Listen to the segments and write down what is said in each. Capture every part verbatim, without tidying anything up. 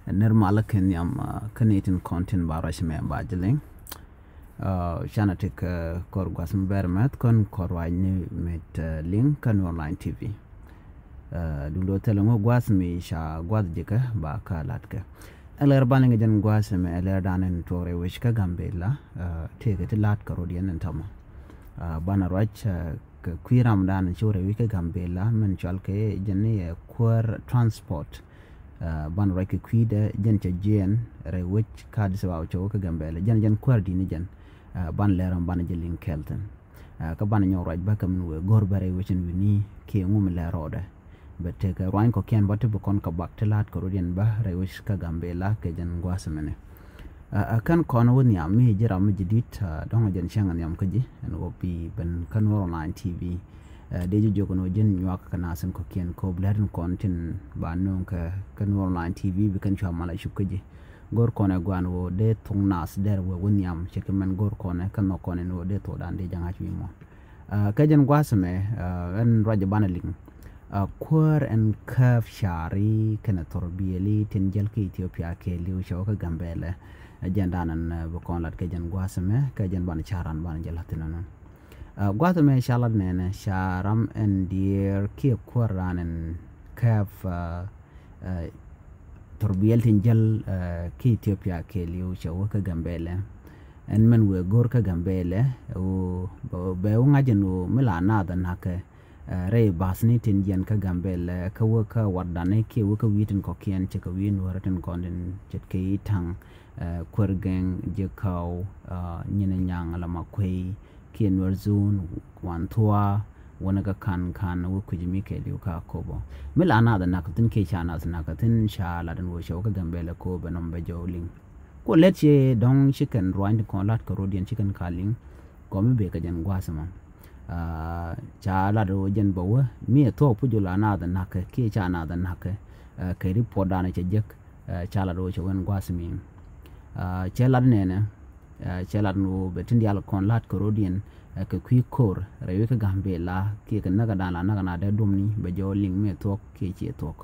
Nir malä kɛ nhiam kä ni tin kɔn tin ba ruac mɛ ba jɛ liŋ. Canɛ ti kɛ kɔr gua̱th mi bɛr mɛth kɔn kɔr ruac ni mit liŋ kä Nuer Online T V. Dundo thilɛ ŋu gua̱th mi ca gua̱th jikä ba kä latkɛ. Ɛ lɛr ban liŋ jɛn gua̱th mɛ ɛ lɛr dan in tuɔk rɛy wec kä Gambela. Tëëkɛ ti la̱t kä rot yɛn in tɔmɔ. Banɛ ruac kɛ kui̱ ram dan in ci wä rɛy wec kä Gambela min cual kɛ jɛn ni ɛ kuäär transport. Ban ruac kɛ kui̱dɛ jɛn cɛ jiɛn rɛy wec kä Addis Ababa cɛ wä kä Gambela jɛn jɛn kuäär di̱n jɛn. Ban lɛr ram ban jɛ liŋ kɛl thin. Kä ban nyɔk ruac bä kä min wëë go̱r bä rɛy wec in wi̱ni kiɛ ŋu mi lɛr rɔɔdɛ. Bɛ tekɛ ruany kɔkiɛn bä ti bi kɔn kɛ bak ti la̱t kɛ rot yɛn bä rɛy wec kä Gambela kɛ jɛn gua̱a̱th mɛnɛ. Ɛ kän kɔn wä nhiam mi ji̱ ram mi ji̱ di̱t dɔ̱ŋ jɛn cäŋ nhiam kä ji̱ ɛn wä bi ben kä Nuer Online T V. Dee ji̱ jiök ni wä ji̱n nyuak kɛ nath in kɔkiɛn kɛ wä bi lɛt in kɔn tin ba nuŋ kɛ kä Nuer Online T V bi kɛn cua mal a cup kä ji̱. Go̱r kɔn ɛ guan wä dee thuŋ nath dɛr wä wä nhiam ce̱tkɛ mɛn go̱r kɔn ɛ kä nhɔk kɔn in wä dee thuɔdan dee jɛ ŋa̱c wi̱i̱ mɔ. Kä jɛn gua̱a̱th mɛ ɛn ruac banɛ liŋ. Kuäär ɛn kääp cari kɛnɛ thor biɛli tin jäl kä Ethiopia kɛɛliw cɛ wä kä Gambɛlɛ. Jɛn danɛ bi kɔn lat kä jɛn gua̱a̱th mɛ kä jɛn banɛ ca̱ran banɛ jɛ la̱th thin ɛnɔ. Gua̱a̱th mɛ ca lat nɛnɛ ca ram ɛn diɛɛr kiɛ kuäär ran ɛn kääp thor biɛl tin jäl kä Ethiopia kɛɛliw cɛ wä kä Gambɛlɛ. Ɛn mɛn wëë go̱r kä Gambɛlɛ wä bɛ wä ŋa̱c ɛn wä mi la naath ɛ na̱kɛ. Rɛy bath ni tin jiɛn kä Gambɛlɛ kä wä kä watdani kiɛ wä kä wi̱i̱ tin kɔkiɛn cɛ kɛ wi̱i̱ nuäärä tin kɔn tin ce̱tkɛ i̱ taŋ kuäär gɛŋ ji̱ kaw nyin nyaŋ la ma kuey kiɛ nuɛr zun wan thua wänä kä kan kan wä kui̱c mi kɛɛliw kä Akobo. Mi la nath ɛ nakä thin kiɛ ca nath nakä thin ca lat ɛn wä cɛ wä kä Gambɛlɛ ko bɛ nɔm bɛ jɔw liŋ. Ko lɛt ciɛ dɔ̱ŋ ci kɛn ruany ti kɔn lat kä rot yɛn ci kɛn ka liŋ. Kɔ mi bek kɛ jɛn gua̱a̱th ɛmɔ. Ca lat ɛ wä jɛn bɛ wä mi ɛ thuɔk puc wä la nath ɛ nakä kiɛ ca nath ɛ nakä. Kɛ ripot danɛ cɛ jek ca lat ɛ wä cɛ wän gua̱a̱th mi. Cɛ lat nɛnɛ. Cɛ lat ni wä bɛ tin dial kɔn lat kɛ rot yɛn kɛ kui̱ ko̱r rɛy wek kä Gambɛla kiɛ kɛ näk dan la näk na dee duɔmni bɛ jɔw liŋ mi thuɔk kiɛ ciɛ thuɔk.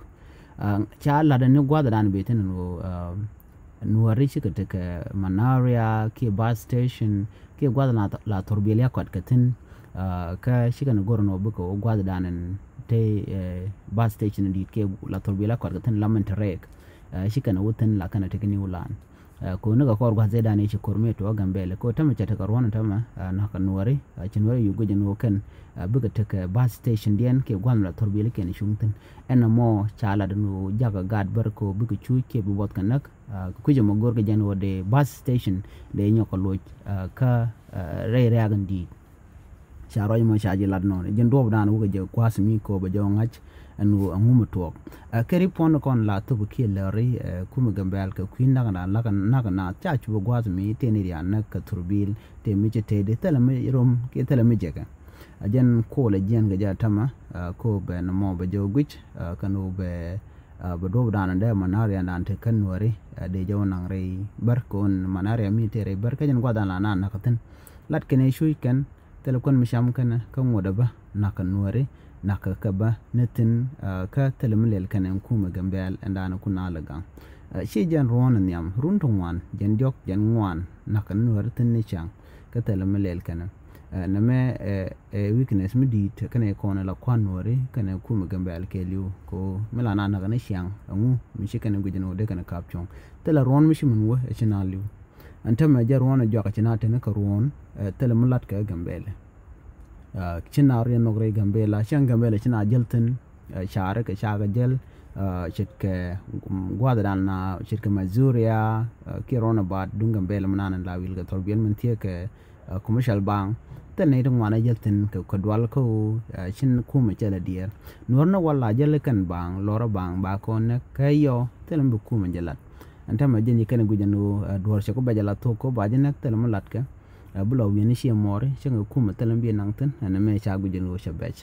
Ca lat ni gua̱th dan bɛ tin ni wä nuäri cikɛ tekɛ Manaria kiɛ bus station kiɛ gua̱th la thor biɛl ya kɔt kɛ thin. Kä cikɛ ni go̱r ni wä bikɛ wä gua̱th dan in te bus station dit kiɛ la thor biɛl ya kɔt kɛ thin la min te rɛɛk. Cikɛ ni wä thin la kɛn a tekɛ ni wä lan. Ko ni kɛ kɔr gua̱th zɛ dan i̱ ci ko̱r mi tuɔɔk Gambɛlɛ ko tämɛ cɛ tekɛ ruɔ̱n tämɛ. Nakä nuäri ci nuäri yuk guic ɛn wä kɛn bikɛ tekɛ bus station diɛn kiɛ gua̱th mi la thor biɛli kɛn cuŋ thin. Ɛn ɛmɔ ca lat ɛn wä jakä gat bär ko bikɛ cuc kiɛ bi buɔth kɛ näk. Kɛ kui̱c ɛmɔ go̱r kɛ jɛn wä dee bus station dee nyɔk kɛ loc kä rɛy rɛ̈ɛ̈k in di̱i̱t. Ca ruac mɔ ca ji̱ lat nɔn jɛn duɔp dan wä kɛ jɛ gua̱a̱th mi ko bɛ jɛ ŋa̱c. Ɛn ɣöö ɛŋu mi tuɔɔk kɛ ri puɔ̱n kɔn la thop kiɛ lɛri. Kumɛ Gambɛl kɛ kui̱ nak na lak nak na ca cupɛ gua̱a̱th mi tëë ni rian näk kɛ thurbil tëë mi cɛ tëëdi thilɛ mi rom kiɛ thilɛ mi jɛkɛ. A jɛn kolɛ jiɛn kɛ jɛ atämɛ ko bɛ nɔmɔ bɛ jɛ guic kɛn ɣöö bɛ bɛ duɔp dan dee mɛ na rian dan te kän nuäri. Dee jɛ wä naŋ rɛy bär kɛ ɣöö mɛ na rian mi tëë rɛy bär kä jɛn gua̱a̱th dan la na näk kɛ thi̱n. Lat kɛn ɛ cuc kɛn thilɛ kuän mi cam kɛnɛ kä ŋuɔ̱t ɛ bä nakä nuäri nakä kɛ bä ni thi̱n. Kä thilɛ mi lɛl kɛnɛ kumɛ Gambɛl ɛn daanɛ kun a lɛ gaŋ. Ci jɛn ruɔ̱n ɛ nhiam run ti ŋuan jɛn diɔ̱k jɛn ŋuan nakä nuäri thi̱n ni caŋ kä thilɛ mi lɛl kɛnɛ. Nɛmɛ ɛ weakness mi di̱i̱t kɛnɛ kɔn la kuan nuäri kɛnɛ kumɛ Gambɛl kɛɛliw ko mi la na nakä ni ciaŋ ɛŋu mi ci kɛnɛ guic ɛn wä dee kɛnɛ kap cuɔ̱ŋ. Thilɛ ruɔ̱n mi ci min wä ɛ ci na li̱w. Ɛn tämɛ jɛ ruɔ̱n ɛ juak ci na teni kɛ ruɔ̱n thilɛ mi lat kɛ Gambɛlɛ. Ci na riɛn nhɔk rɛy Gambɛla cäŋ Gambɛla ci na jäl thi̱n. Carɛ kɛ cakɛ jäl ce̱tkɛ gua̱thdan na ce̱tkɛ Mazuria kiɛ ruɔ̱n ɛ baat duŋ Gambɛla mi nan la wil kɛ thɔr biɛl min thiee kɛ commercial bank. Thil ni ti ŋuan ɛ jäl thi̱n kɛ dual kä ɣöö cin kumɛ cɛ lɛ diɛɛr nuɔr ni wal la jäl kɛn bank lɔrä bank ba kɔn nɛ kɛ yɔ thil mi bi kumɛ jɛ lat. Ɛn tämɛ jɛ ni kɛn guic ɛn ɣöö duɔr cɛ ku bɛ jɛ la thok ko ba jɛ nɛ thil mi lat kɛ. Bi lɔ wi̱i̱ni ciɛ mɔɔri cäŋ kɛ kumɛ thil mi bi naŋ thi̱n ɛn mɛ ca guic ɛn ɣöö cɛ bɛc.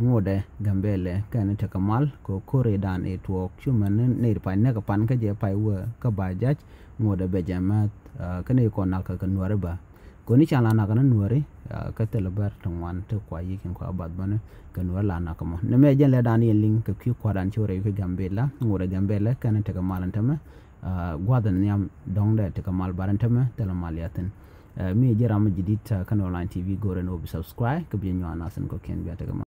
Ŋuɔdɛ Gambɛlɛ kɛn tekɛ mal kɛ ko̱r i̱ dan i̱ tuɔɔk cu mɛn ni ri pay nɛk pan kä jɛ pay wee kä ba jac. Ŋuɔdɛ bɛ jɛ mɛth kä ni kɔn nak kɛ kɛ nuäri bä. Koni can la nak ni nuɔri kä thilɛ bär ti ŋuan ti kua yic in kua bath bäni kɛ nuɔri la nak mɔ. Ni mɛ jɛn lɛ dan yɛn liŋ kɛ kui̱ kuadan ci wä rɛy kä Gambela, ŋurɛ Gambela kɛn tekɛ mal in tämɛ. Guath in nhiam dɔŋdɛ tekɛ mal bar in tämɛ thilɛ mal yathin. Mi ji̱ ram mi ji̱ dit kä ni online T V, go̱rɛ ni wä bi subscribe kä bi nyuan nasin kɔ kiɛn bia tekɛ mal.